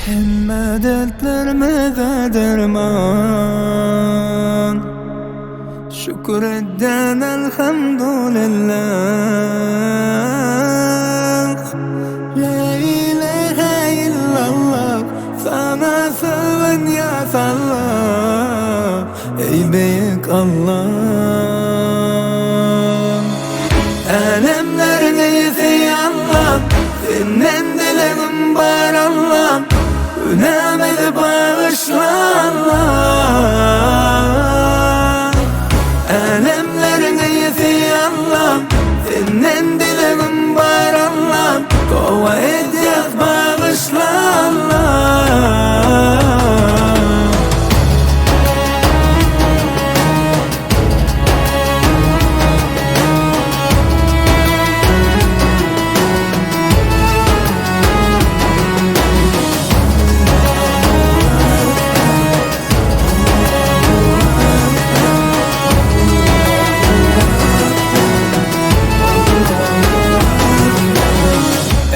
Hemme dertlerimize derman. Şükür edýän elhamdulillah. La ilahe illallah Sana sygynýas Allah Eý beýik Allah. Älemleriň eýesi Allah Senden dilegim bar Allah Günämizi bagyşla Allah. Älemleriň eýesi Allah Senden dilegim bar Allah Toba edýäs bagyşla Allah.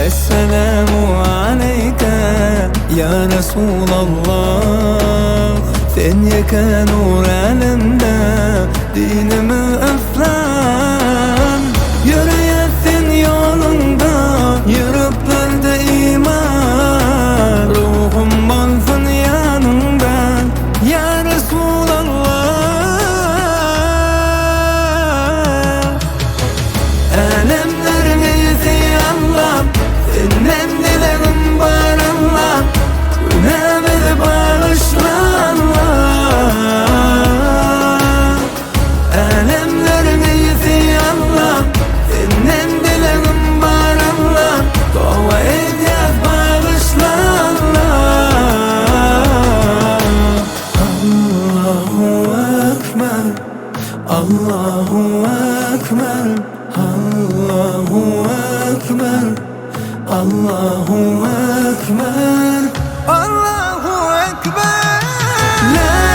Esselamu aleýke ýa Resulallah Sen ýeke nur älemde dinimiz yslam Ýöreýäs seň ýoluňda ýüreklerde iman Ruhum bolsun ýanyňda ýa Resulallah Älemleriň eýesi Allam Senden dilegim bar Allam Günämizi bagyşla Allah. Älemleriň eýesi Allam Senden dilegim bar Allam Toba edýäs bagyşla Allah. Allahu Ekber Allahu Ekber Allahu Ekber Allahu Ekber Allahu Ekber. La.